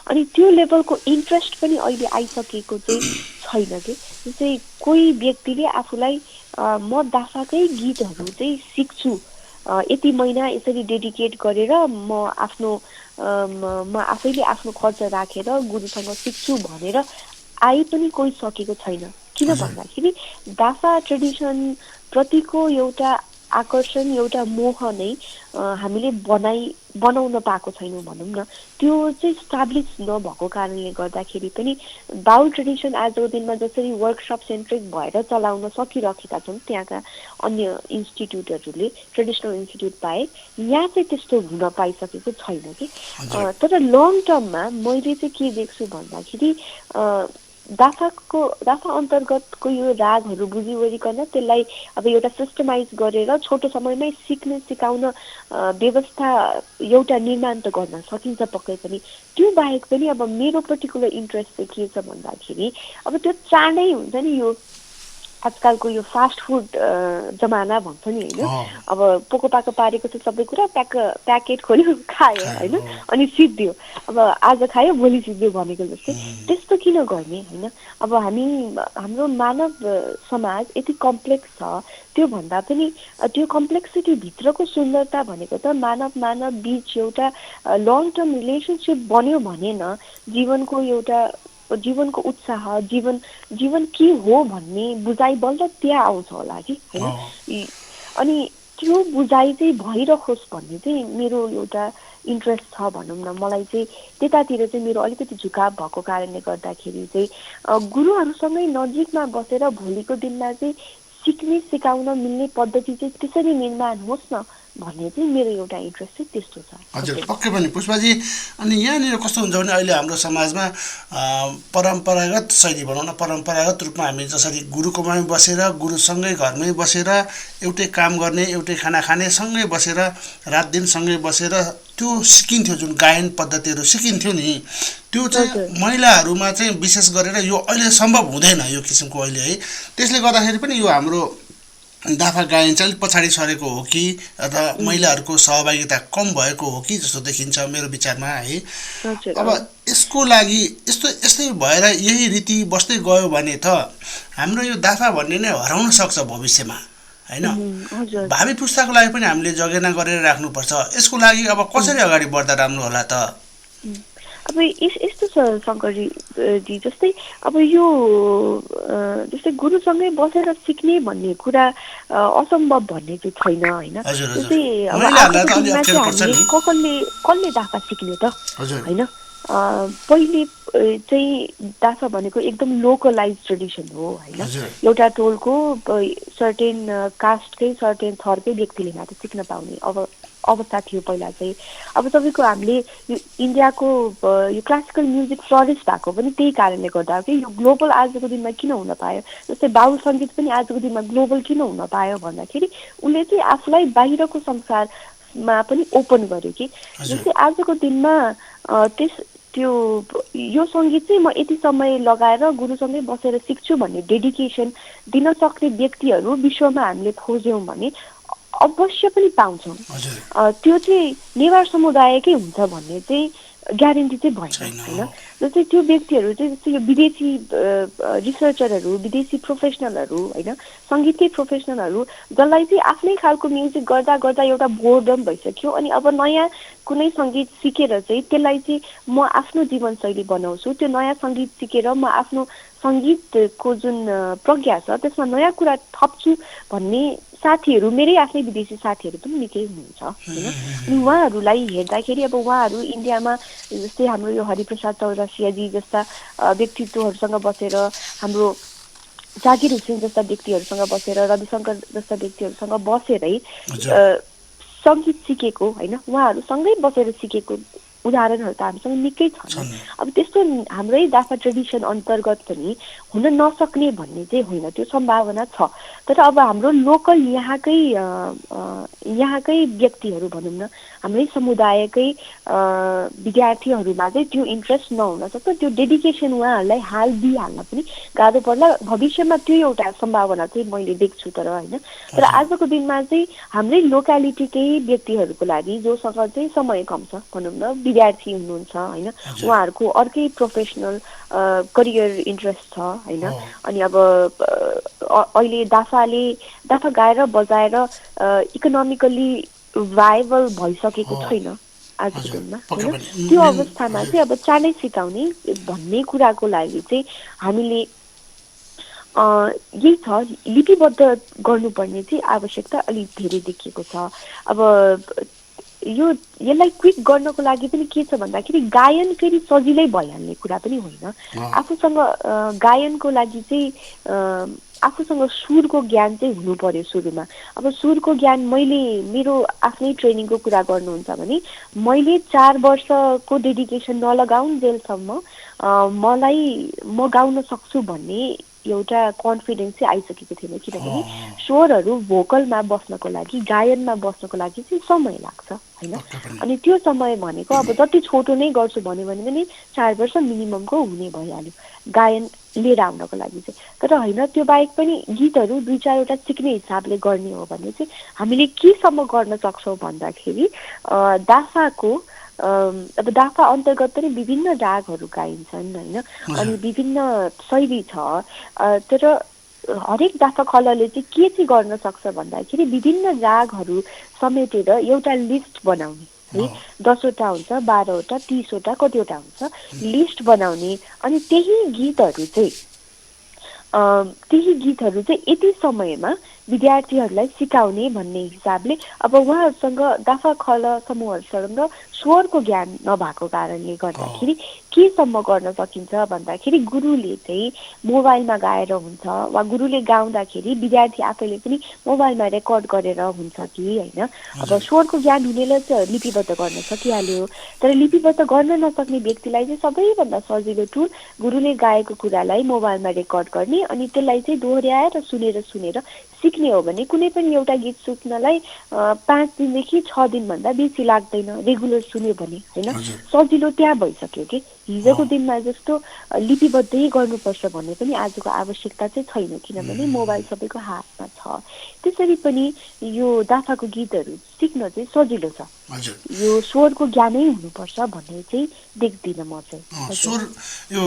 अनि त्यो लेभलको इन्ट्रेस्ट पनि अहिले आइसकेको चाहिँ छैन कि। जस्तै कोही व्यक्तिले आफूलाई म दाफाकै गीतहरू चाहिँ सिक्छु, यति महिना यसरी डेडिकेट गरेर म आफैले आफ्नो खर्च राखेर गुरुसँग सिक्छु भनेर आइ पनि कोही सकेको छैन। किन भन्दाखेरि दाफा ट्रेडिसन प्रतिको एउटा आकर्षण एउटा मोह नै हामीले बनाउन पाएको छैनौँ भनौँ न। त्यो चाहिँ स्टाब्लिस नभएको कारणले गर्दाखेरि पनि बाउल ट्रेडिसन आजको दिनमा जसरी वर्कसप सेन्ट्रिक भएर चलाउन सकिरहेका छन् त्यहाँका अन्य इन्स्टिट्युटहरूले, ट्रेडिसनल इन्स्टिट्युट बाहेक यहाँ चाहिँ त्यस्तो हुन पाइसकेको छैन कि। तर लङ टर्ममा मैले चाहिँ के देख्छु भन्दाखेरि दाफा अन्तर्गतको यो रागहरू बुझिवरिकन त्यसलाई अब एउटा सिस्टमाइज गरेर छोटो समयमै सिकाउन व्यवस्था एउटा निर्माण त गर्न सकिन्छ पक्कै पनि। त्यो बाहेक पनि अब मेरो पर्टिकुलर इन्ट्रेस्ट चाहिँ के छ भन्दाखेरि अब त्यो चाँडै हुन्छ नि, यो आजकलको यो फास्ट फुड जमाना भन्छ नि होइन, अब पोको पाको पारेको चाहिँ सबै कुरा प्याकेट खोल्यो खायो होइन, अनि सिद्धियो, अब आज खायो भोलि सिद्धियो भनेको जस्तै। त्यस्तो किन गर्ने होइन? अब हाम्रो मानव समाज यति कम्प्लेक्स छ, त्यो भन्दा पनि त्यो कम्प्लेक्सिटी भित्रको सुन्दरता भनेको त मानव बीच एउटा लङ टर्म रिलेसनसिप बन्यो भने न जीवनको उत्साह, जीवन के हो भन्ने बुझाइ बल्ल त्यहाँ आउँछ होला कि होइन। अनि त्यो बुझाइ चाहिँ भइरहोस् भन्ने चाहिँ मेरो एउटा इन्ट्रेस्ट छ भनौँ न। मलाई चाहिँ त्यतातिर चाहिँ मेरो अलिकति झुकाव भएको कारणले गर्दाखेरि चाहिँ गुरुहरूसँगै नजिकमा बसेर भोलिको दिनमा चाहिँ सिकाउन मिल्ने पद्धति चाहिँ त्यसरी निर्माण होस् न भन्ने चाहिँ मेरो एउटा इन्ट्रेस्ट चाहिँ त्यस्तो छ। हजुर, पक्कै पनि पुष्पाजी। अनि यहाँनिर कस्तो हुन्छ भने अहिले हाम्रो समाजमा परम्परागत शैली भनौँ न, परम्परागत रूपमा हामी जसरी गुरुकोमै बसेर, गुरुसँगै घरमै बसेर एउटै काम गर्ने, एउटै खाना खाने, सँगै बसेर रात दिन सँगै बसेर त्यो सिकिन्थ्यो, जुन गायन पद्धतिहरू सिकिन्थ्यो नि, त्यो चाहिँ महिलाहरूमा चाहिँ विशेष गरेर यो अहिले सम्भव हुँदैन यो किसिमको अहिले है। त्यसले गर्दाखेरि पनि यो हाम्रो दाफा गायन चाहिँ अलिक पछाडि सरेको हो कि अथवा महिलाहरूको सहभागिता कम भएको हो कि जस्तो देखिन्छ मेरो विचारमा है। अब यसको लागि यस्तै भएर यही रीति बस्दै गयो भने त हाम्रो यो दाफा भन्ने नै हराउन सक्छ भविष्यमा हैन। भावी पुस्ताको लागि पनि हामीले जगेर्ना गरेर राख्नुपर्छ। यसको लागि अब कसरी अगाडि बढ्दा राम्रो होला त? अब यस्तो छ शङ्करजी जस्तै अब यो जस्तै गुरुसँगै बसेर सिक्ने भन्ने कुरा असम्भव भन्ने चाहिँ छैन होइन। जस्तै अब हामीले कसले दाफा सिक्ने त होइन। पहिले चाहिँ दाफा भनेको एकदम लोकलाइज ट्रेडिसन हो होइन। एउटा टोलको सर्टेन कास्टकै सर्टेन थरकै व्यक्तिले मात्र सिक्न पाउने अवस्था थियो पहिला चाहिँ। अब तपाईँको हामीले यो इन्डियाको यो क्लासिकल म्युजिक फ्लरिस भएको पनि त्यही कारणले गर्दा हो कि यो ग्लोबल आजको दिनमा किन हुन पायो। जस्तै बाउल सङ्गीत पनि आजको दिनमा ग्लोबल किन हुन पायो भन्दाखेरि उसले चाहिँ आफूलाई बाहिरको संसारमा पनि ओपन गर्यो कि। जस्तै आजको दिनमा यो सङ्गीत चाहिँ म यति समय लगाएर गुरुसँगै बसेर सिक्छु भन्ने डेडिकेसन दिन सक्ने व्यक्तिहरू विश्वमा हामीले खोज्यौँ भने अवश्य पनि पाउँछौँ। त्यो चाहिँ नेवार समुदायकै हुन्छ भन्ने चाहिँ ग्यारेन्टी चाहिँ भएन होइन। जस्तै त्यो व्यक्तिहरू चाहिँ जस्तै यो विदेशी रिसर्चरहरू, विदेशी प्रोफेसनलहरू होइन, सङ्गीतकै प्रोफेसनलहरू जसलाई चाहिँ आफ्नै खालको म्युजिक गर्दा गर्दा एउटा बोर्डम भइसक्यो अनि अब नयाँ कुनै सङ्गीत सिकेर चाहिँ त्यसलाई चाहिँ म आफ्नो जीवनशैली बनाउँछु, त्यो नयाँ सङ्गीत सिकेर म आफ्नो सङ्गीतको जुन प्रज्ञा छ त्यसमा नयाँ कुरा थप्छु भन्ने साथीहरू, मेरै आफ्नै विदेशी साथीहरू पनि निकै हुनुहुन्छ होइन। अनि उहाँहरूलाई हेर्दाखेरि अब उहाँहरू इन्डियामा जस्तै हाम्रो यो हरिप्रसाद चौरसियाजी जस्ता व्यक्तित्वहरूसँग बसेर, हाम्रो जाकिर हुसेन जस्ता व्यक्तिहरूसँग बसेर, रविशङ्कर जस्ता व्यक्तिहरूसँग बसेरै सङ्गीत सिकेको होइन, उहाँहरूसँगै बसेर सिकेको उदाहरणहरू त हामीसँग निकै छन्। अब त्यस्तो हाम्रै दाफा ट्रेडिसन अन्तर्गत पनि हुन नसक्ने भन्ने चाहिँ होइन, त्यो सम्भावना छ। तर अब हाम्रो लोकल यहाँकै व्यक्तिहरू भनौँ न, हाम्रै समुदायकै विद्यार्थीहरूमा चाहिँ त्यो इन्ट्रेस्ट नहुन सक्छ। त्यो डेडिकेसन उहाँहरूलाई हाल दिइहाल्न पनि गाह्रो पर्ला। भविष्यमा त्यो एउटा सम्भावना चाहिँ मैले देख्छु तर होइन। तर आजको दिनमा चाहिँ हाम्रै लोकालिटीकै व्यक्तिहरूको लागि जोसँग चाहिँ समय कम छ भनौँ न, विद्यार्थी हुनुहुन्छ होइन, उहाँहरूको अर्कै प्रोफेसनल करियर इन्ट्रेस्ट छ होइन। अनि अब अहिले दाफा गाएर बजाएर इकोनोमिकल्ली भाइबल भइसकेको छैन आजको दिनमा होइन। त्यो अवस्थामा चाहिँ अब चाँडै सिकाउने भन्ने कुराको लागि चाहिँ हामीले यही छ, लिपिबद्ध गर्नुपर्ने चाहिँ आवश्यकता अलिक धेरै देखिएको छ। अब यसलाई क्विक गर्नको लागि पनि के छ भन्दाखेरि गायन फेरि सजिलै भइहाल्ने कुरा पनि होइन। आफूसँग गायनको लागि चाहिँ आफूसँग सुरको ज्ञान चाहिँ हुनु पर्यो सुरुमा। अब सुरको ज्ञान मेरो आफ्नै ट्रेनिङको कुरा गर्नुहुन्छ भने मैले 4 वर्षको डेडिकेसन नलगाउन्जेलसम्म म गाउन सक्छु भन्ने एउटा कन्फिडेन्स चाहिँ आइसकेको थिएन। किनभने स्वरहरू भोकलमा बस्नको लागि, गायनमा बस्नको लागि चाहिँ समय लाग्छ होइन। अनि त्यो समय भनेको अब जति छोटो नै गर्छु भन्यो भने पनि 4 वर्ष मिनिममको हुने भइहाल्यो गायन लिएर आउनको लागि चाहिँ। तर होइन, त्यो बाहेक पनि गीतहरू 2-4वटा सिक्ने हिसाबले गर्ने हो भने चाहिँ हामीले केसम्म गर्न सक्छौँ भन्दाखेरि दाफाको अब दाफा अन्तर्गत पनि विभिन्न रागहरू गाइन्छन् होइन, अनि विभिन्न शैली छ। तर हरेक दाफा खलले चाहिँ के चाहिँ गर्न सक्छ भन्दाखेरि विभिन्न रागहरू समेटेर एउटा लिस्ट बनाउने है। 10वटा हुन्छ, 12वटा, 30वटा, कतिवटा हुन्छ, लिस्ट बनाउने। अनि त्यही गीतहरू चाहिँ यति समयमा विद्यार्थीहरूलाई सिकाउने भन्ने हिसाबले अब उहाँहरूसँग दाफा खल समूहहरूसँग स्वरको ज्ञान नभएको कारणले गर्दाखेरि केसम्म गर्न सकिन्छ भन्दाखेरि गुरुले चाहिँ मोबाइलमा गाएर हुन्छ वा गुरुले गाउँदाखेरि विद्यार्थी आफैले पनि मोबाइलमा रेकर्ड गरेर हुन्छ कि होइन। अब स्वरको ज्ञान हुनेले चाहिँ लिपिबद्ध गर्न सकिहाल्यो। तर लिपिबद्ध गर्न नसक्ने व्यक्तिलाई चाहिँ सबैभन्दा सजिलो टुल गुरुले गाएको कुरालाई मोबाइलमा रेकर्ड गर्ने अनि त्यसलाई चाहिँ दोहोऱ्याएर सुनेर सिक्ने हो भने कुनै पनि एउटा गीत सिक्नलाई 5 दिनदेखि 6 दिनभन्दा बेसी लाग्दैन रेगुलर सुन्यो भने होइन। सजिलो त्यहाँ भइसक्यो कि हिजोको दिनमा जस्तो लिपिबद्धै गर्नुपर्छ भन्ने पनि आजको आवश्यकता चाहिँ छैन, किनभने मोबाइल सबैको हातमा छ। त्यसरी पनि यो दाफाको गीतहरू सिक्न चाहिँ सजिलो छ। यो स्वरको ज्ञानै हुनुपर्छ भन्ने चाहिँ देख्दिनँ म चाहिँ। स्वर यो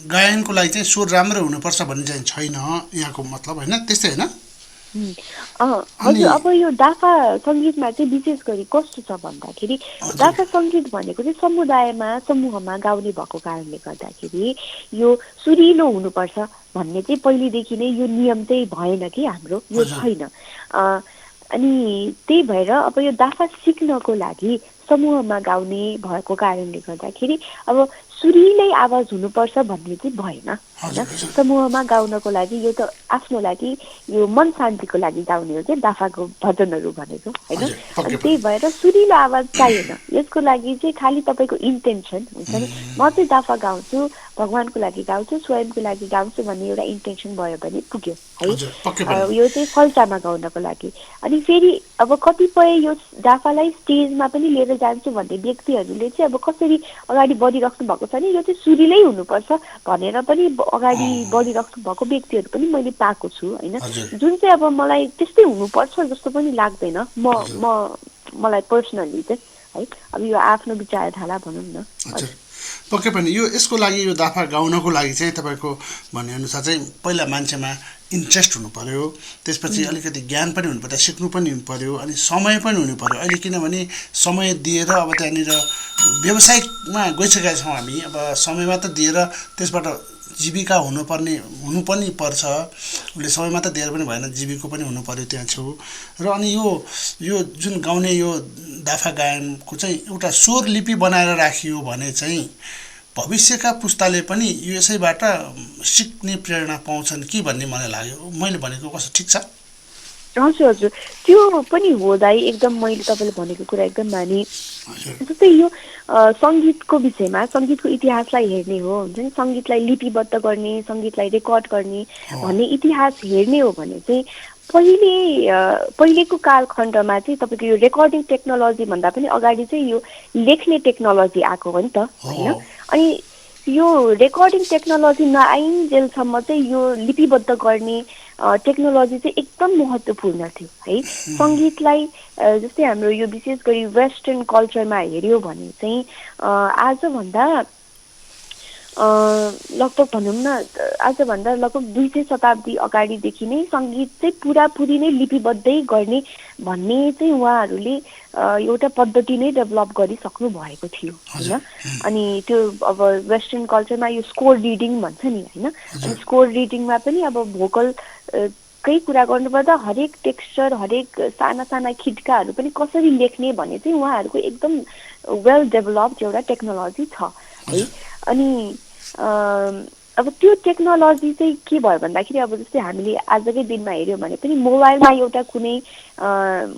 गायनको लागि चाहिँ स्वर राम्रो हुनुपर्छ भन्ने चाहिँ छैन यहाँको मतलब होइन, त्यस्तै होइन? हजुर। अब यो दाफा सङ्गीतमा चाहिँ विशेष गरी कस्तो छ भन्दाखेरि दाफा सङ्गीत भनेको चाहिँ समूहमा गाउने भएको कारणले गर्दाखेरि यो सुरिलो हुनुपर्छ भन्ने चाहिँ पहिलेदेखि नै यो नियम चाहिँ भएन कि हाम्रो, यो छैन। अनि त्यही भएर अब यो दाफा सिक्नको लागि समूहमा गाउने भएको कारणले गर्दाखेरि अब सुरिलै आवाज हुनुपर्छ भन्ने चाहिँ भएन होइन। समूहमा गाउनको लागि यो त आफ्नो लागि यो मन शान्तिको लागि गाउने हो कि दाफाको भजनहरू भनेको होइन। अनि त्यही भएर सुरिलो आवाज चाहिएन। यसको लागि चाहिँ खालि तपाईँको इन्टेन्सन हुन्छ नि, म चाहिँ दाफा गाउँछु, भगवानको लागि गाउँछु, स्वयंको लागि गाउँछु भन्ने एउटा इन्टेन्सन भयो भने पुग्यो है। यो चाहिँ फल्टामा गाउनको लागि। अनि फेरि अब कतिपय यो दाफालाई स्टेजमा पनि लिएर जान्छु भन्ने व्यक्तिहरूले चाहिँ अब कसरी अगाडि बढिराख्नु भएको छ नि, यो चाहिँ सुरिलै हुनुपर्छ भनेर पनि अगाडि बढिराख्नु भएको व्यक्तिहरू पनि मैले पाएको छु होइन। जुन चाहिँ अब मलाई त्यस्तै हुनुपर्छ जस्तो पनि लाग्दैन मलाई पर्सनली चाहिँ है। अब यो आफ्नो विचारधारा भनौँ न। पक्कै पनि यसको लागि यो दाफा गाउनको लागि चाहिँ तपाईँको भनेअनुसार चाहिँ पहिला मान्छेमा इन्ट्रेस्ट हुनु पर्यो, त्यसपछि अलिकति ज्ञान पनि हुनु पर्यो, सिक्नु पनि हुनु पर्यो, अनि समय पनि हुनु पर्यो। अहिले किनभने समय दिएर अब त्यहाँनिर व्यावसायिकमा गइसकेका छौँ हामी। अब समय मात्र दिएर त्यसबाट जीविका हुनु पनि पर्छ। उसले समय मात्र दिएर पनि भएन, जीविका पनि हुनु पर्यो त्यहाँ छेउ। र अनि यो जुन गाउने यो दाफा गायनको चाहिँ एउटा स्वर लिपि बनाएर राखियो भने चाहिँ भविष्यका पुस्ताले पनि यसैबाट सिक्ने प्रेरणा पाउँछन् कि भन्ने मलाई लाग्यो। मैले भनेको कस्तो ठिक छ? हजुर, त्यो पनि हो दाइ, एकदम मैले तपाईँले भनेको कुरा एकदम माने। जस्तै यो सङ्गीतको विषयमा सङ्गीतको इतिहासलाई हेर्ने हो हुन्छ नि, सङ्गीतलाई लिपिबद्ध गर्ने, सङ्गीतलाई रेकर्ड गर्ने भन्ने इतिहास हेर्ने हो भने चाहिँ पहिलेको कालखण्डमा चाहिँ तपाईँको यो रेकर्डिङ टेक्नोलोजी भन्दा पनि अगाडि चाहिँ यो लेख्ने टेक्नोलोजी आएको हो नि त होइन। अनि यो रेकर्डिङ टेक्नोलोजी नआइन्जेलसम्म चाहिँ यो लिपिबद्ध गर्ने टेक्नोलोजी चाहिँ एकदम महत्त्वपूर्ण थियो है। सङ्गीतलाई जस्तै हाम्रो यो विशेष गरी वेस्टर्न कल्चरमा हेऱ्यो भने चाहिँ आजभन्दा लगभग भनौँ न आजभन्दा लगभग 200 शताब्दी अगाडिदेखि नै सङ्गीत चाहिँ पुरापुरी नै लिपिबद्धै गर्ने भन्ने चाहिँ उहाँहरूले एउटा पद्धति नै डेभलप गरिसक्नु भएको थियो होइन अनि त्यो अब वेस्टर्न कल्चरमा यो स्कोर रिडिङ भन्छ नि होइन अनि स्कोर रिडिङमा पनि अब भोकल केही कुरा गर्नुपर्दा हरेक टेक्स्चर हरेक साना साना खिड्काहरू पनि कसरी लेख्ने भन्ने चाहिँ उहाँहरूको एकदम वेल डेभलप्ड एउटा टेक्नोलोजी छ है अनि अब त्यो टेक्नोलोजी चाहिँ के भयो भन्दाखेरि अब जस्तै हामीले आजकै दिनमा हेऱ्यौँ भने पनि मोबाइलमा एउटा कुनै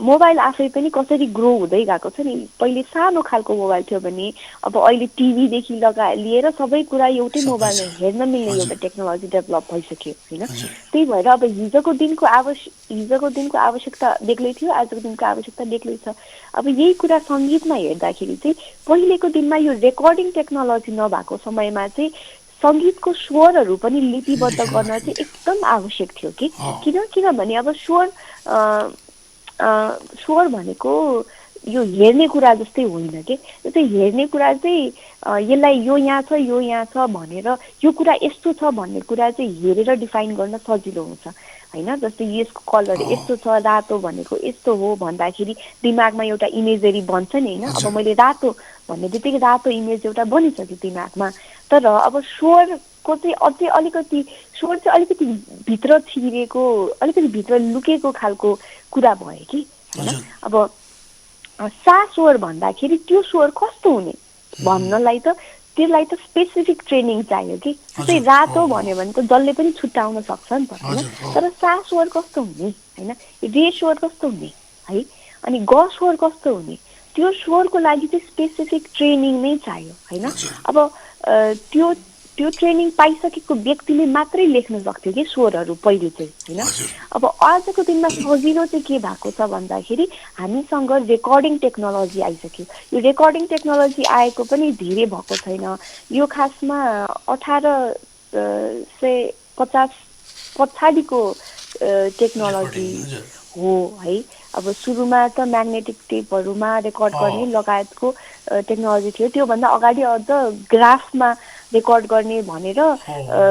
मोबाइल आफै पनि कसरी ग्रो हुँदै गएको छ नि पहिले सानो खालको मोबाइल थियो भने अब अहिले टिभीदेखि लिएर सबै कुरा एउटै मोबाइलमा हेर्न मिल्ने एउटा टेक्नोलोजी डेभलप भइसक्यो होइन त्यही भएर अब हिजोको दिनको आवश्यकता बेग्लै थियो आजको दिनको आवश्यकता बेग्लै छ अब यही कुरा सङ्गीतमा हेर्दाखेरि चाहिँ पहिलेको दिनमा यो रेकर्डिङ टेक्नोलोजी नभएको समयमा चाहिँ सङ्गीतको स्वरहरू पनि लिपिबद्ध गर्न चाहिँ एकदम आवश्यक थियो कि किनभने अब स्वर भनेको यो हेर्ने कुरा जस्तै होइन कि जस्तै हेर्ने कुरा चाहिँ यसलाई यो यहाँ छ भनेर यो कुरा यस्तो छ भन्ने कुरा चाहिँ हेरेर डिफाइन गर्न सजिलो हुन्छ होइन जस्तै यसको कलर यस्तो छ रातो भनेको यस्तो हो भन्दाखेरि दिमागमा एउटा इमेजरी बन्छ नि होइन अब मैले रातो भन्ने बित्तिकै रातो इमेज एउटा बनिसक्यो दिमागमा तर अब स्वरको चाहिँ अझै अलिकति स्वर चाहिँ अलिकति भित्र छिरेको अलिकति भित्र लुकेको खालको कुरा भयो कि होइन अब सा स्वर भन्दाखेरि त्यो स्वर कस्तो हुने भन्नलाई त त्यसलाई त स्पेसिफिक ट्रेनिङ चाहियो कि जस्तै रातो भन्यो भने त जसले पनि छुट्याउन सक्छ नि त होइन तर सा स्वर कस्तो हुने होइन रे स्वर कस्तो हुने है अनि ग स्वर कस्तो हुने त्यो स्वरको लागि चाहिँ स्पेसिफिक ट्रेनिङ नै चाहियो होइन अब त्यो ट्रेनिङ पाइसकेको व्यक्तिले मात्रै लेख्न सक्थ्यो कि स्वरहरू पहिले चाहिँ होइन अब आजको दिनमा सजिलो चाहिँ के भएको छ भन्दाखेरि हामीसँग रेकर्डिङ टेक्नोलोजी आइसक्यो यो रेकर्डिङ टेक्नोलोजी आएको पनि धेरै भएको छैन यो खासमा 1850 पछाडिको टेक्नोलोजी हो है अब सुरुमा त म्याग्नेटिक टेपहरूमा रेकर्ड गर्ने लगायतको टेक्नोलोजी थियो त्योभन्दा अगाडि अझ ग्राफमा रेकर्ड गर्ने भनेर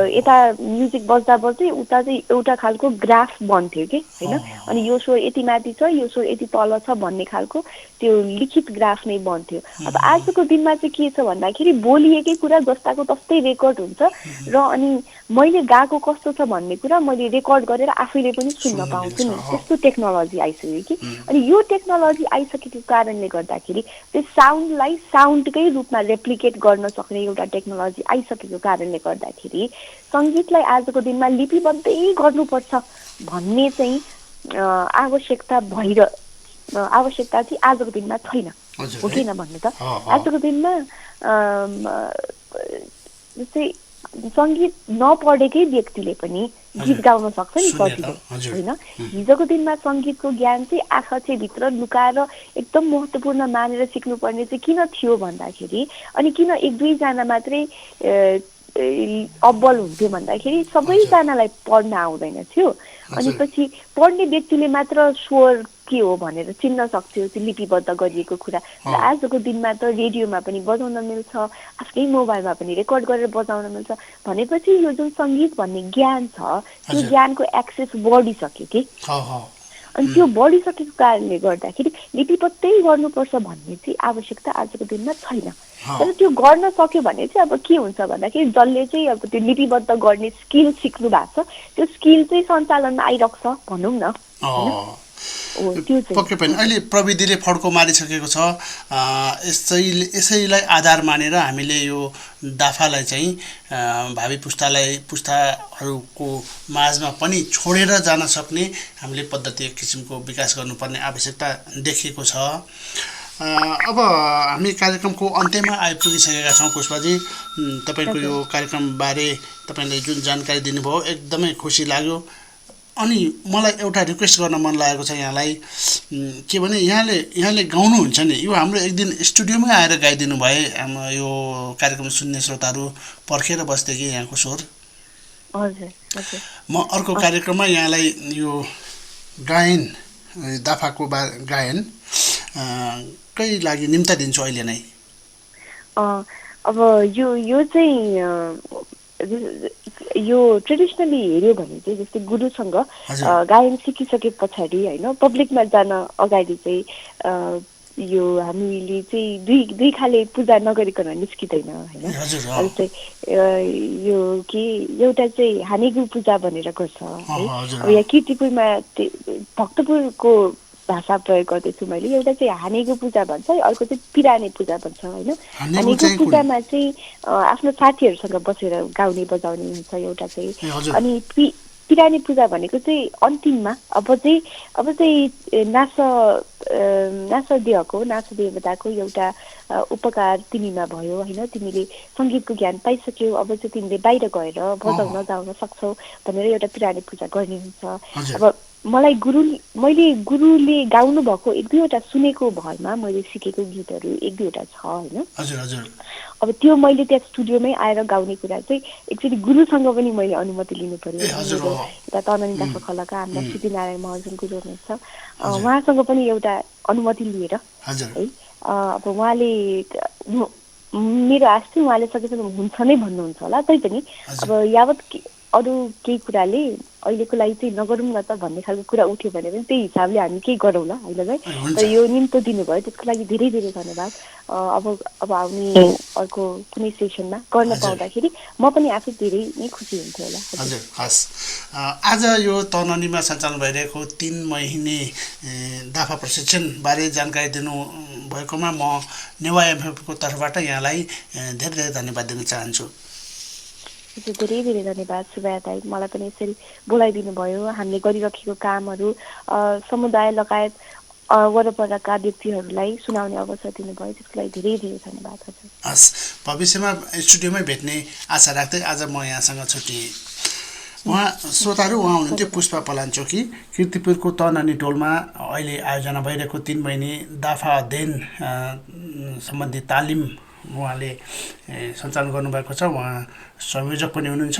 यता म्युजिक बज्दा बज्दै उता चाहिँ एउटा खालको ग्राफ बन्थ्यो कि होइन अनि यो स्वर यति माथि छ यो स्वर यति तल छ भन्ने खालको त्यो लिखित ग्राफ नै बन्थ्यो अब आजको दिनमा चाहिँ के छ भन्दाखेरि बोलिएकै कुरा जस्ताको तस्तै रेकर्ड हुन्छ र अनि मैले गाएको कस्तो छ भन्ने कुरा मैले रेकर्ड गरेर आफैले पनि सुन्न पाउँछु नि त्यस्तो टेक्नोलोजी आइसक्यो कि अनि यो टेक्नोलोजी आइसकेको कारणले गर्दाखेरि त्यो साउन्डलाई साउन्डकै रूपमा रेप्लिकेट गर्न सक्ने एउटा टेक्नोलोजी आइसकेको कारणले गर्दाखेरि सङ्गीतलाई आजको दिनमा लिपिबद्धै गर्नुपर्छ भन्ने चाहिँ आवश्यकता चाहिँ आजको दिनमा छैन हो किन भन्नु त आजको दिनमा जस्तै सङ्गीत नपढेकै व्यक्तिले पनि गीत गाउन सक्छ नि सजिलो होइन हिजोको दिनमा सङ्गीतको ज्ञान चाहिँ आँखा चाहिँ भित्र लुकाएर एकदम महत्त्वपूर्ण मानेर सिक्नुपर्ने चाहिँ किन थियो भन्दाखेरि अनि किन एक दुईजना मात्रै अब्बल हुन्थ्यो भन्दाखेरि सबैजनालाई पढ्न आउँदैन थियो अनि पछि पढ्ने व्यक्तिले मात्र स्वर के हो भनेर चिन्न सक्थ्यो त्यो लिपिबद्ध गरिएको कुरा र आजको दिनमा त रेडियोमा पनि बजाउन मिल्छ आफ्नै मोबाइलमा पनि रेकर्ड गरेर बजाउन मिल्छ भनेपछि यो जुन सङ्गीत भन्ने ज्ञान छ त्यो ज्ञानको एक्सेस बढिसक्यो कि अनि त्यो बढिसकेको कारणले गर्दाखेरि लिपिबद्धै गर्नुपर्छ भन्ने चाहिँ आवश्यकता आजको दिनमा छैन तर त्यो गर्न सक्यो भने चाहिँ अब के हुन्छ भन्दाखेरि जसले चाहिँ अब त्यो लिपिबद्ध गर्ने स्किल सिक्नु भएको छ त्यो स्किल चाहिँ सञ्चालनमा आइरहेको छ भनौँ न पक्कै पनि अहिले प्रविधिले फड्को मारिसकेको छ यसैलाई आधार मानेर हामीले यो दाफालाई चाहिँ भावी पुस्ताहरूको माझमा पनि छोडेर जान सक्ने हामीले पद्धति एक किसिमको विकास गर्नुपर्ने आवश्यकता देखिएको छ अब हामी कार्यक्रमको अन्त्यमा आइपुगिसकेका छौँ पुष्पाजी तपाईँको यो कार्यक्रमबारे तपाईँले जुन जानकारी दिनुभयो एकदमै खुसी लाग्यो अनि मलाई एउटा रिक्वेस्ट गर्न मन लागेको छ यहाँलाई के भने यहाँले गाउनुहुन्छ नि यो हाम्रो एक दिन स्टुडियोमै आएर गाइदिनु भए यो कार्यक्रम सुन्ने श्रोताहरू पर्खेर बस्थे कि यहाँको स्वर म अर्को कार्यक्रममा यहाँलाई यो गायन दाफाको गायन कै लागि निम्ता दिन्छु अहिले नै अब यो चाहिँ यो ट्रेडिसनली हेऱ्यो भने चाहिँ जस्तै गुरुसँग गायन सिकिसके पछाडि होइन पब्लिकमा जान अगाडि चाहिँ यो हामीले चाहिँ दुई खाले पूजा नगरिकन निस्किँदैन होइन जस्तै यो के एउटा चाहिँ हानेगु पूजा भनेर गर्छ है अब यहाँ किर्तिपुरमा भक्तपुरको भाषा प्रयोग गर्दैछु मैले एउटा चाहिँ हानेगु पूजा भन्छ अर्को चाहिँ पिराने पूजा भन्छ होइन हानेगु पूजामा चाहिँ आफ्नो साथीहरूसँग बसेर गाउने बजाउने हुन्छ एउटा चाहिँ अनि पिराने पूजा भनेको चाहिँ अन्तिममा अब चाहिँ नास देवताको एउटा उपकार तिमीमा भयो होइन तिमीले सङ्गीतको ज्ञान पाइसक्यौ अब चाहिँ तिमीले बाहिर गएर बजाउन जाउन सक्छौ भनेर एउटा पिराने पूजा गर्ने हुन्छ अब मैले गुरुले गाउनु भएको एक दुईवटा सुनेको भरमा मैले सिकेको गीतहरू एक दुईवटा छ होइन अब त्यो मैले त्यहाँ स्टुडियोमै आएर गाउने कुरा चाहिँ एकचोटि गुरुसँग पनि मैले अनुमति लिनु पर्यो यता तनानी दाफा खलाका हाम्रा श्री नारायण महाजन गुरु हुनुहुन्छ उहाँसँग पनि एउटा अनुमति लिएर है अब उहाँले मेरो आश चाहिँ उहाँले सकेसम्म हुन्छ नै भन्नुहुन्छ होला तैपनि अब यावत अरू केही कुराले अहिलेको लागि चाहिँ नगरौँ न त भन्ने खालको कुरा उठ्यो भने पनि त्यही हिसाबले हामी केही गरौँला होइन है यो निम्तो दिनुभयो त्यसको लागि धेरै धेरै धन्यवाद अब आउने अर्को कुनै सेसनमा गर्न पाउँदाखेरि म पनि आफै धेरै नै खुसी हुन्थेँ होला हजुर हस् आज यो तननीमा सञ्चालन भइरहेको 3 महिने दाफा प्रशिक्षण बारे जानकारी दिनु भएकोमा म नेवा एफएमको तर्फबाट यहाँलाई धेरै धेरै धन्यवाद दिन चाहन्छु धेरै धेरै धन्यवाद सुभाया दाइ मलाई पनि यसरी बोलाइदिनु भयो हामीले गरिराखेको कामहरू समुदाय लगायत वरपरका व्यक्तिहरूलाई सुनाउने अवसर दिनुभयो त्यसको लागि धेरै धेरै धन्यवाद हजुर हस् भविष्यमा स्टुडियोमै भेट्ने आशा राख्दै आज म यहाँसँग छुट्टिएँ उहाँ श्रोताहरू उहाँ हुनुहुन्थ्यो पुष्पा पलाञ्चोकी किर्तिपुरको तनानी टोलमा अहिले आयोजना भइरहेको 3 महिने दाफा अध्ययन सम्बन्धी तालिम उहाँले सञ्चालन गर्नुभएको छ उहाँ संयोजक पनि हुनुहुन्छ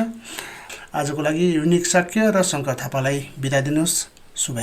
आजको लागि युनिक साक्य र शङ्कर थापालाई बिदा दिनुहोस् शुभ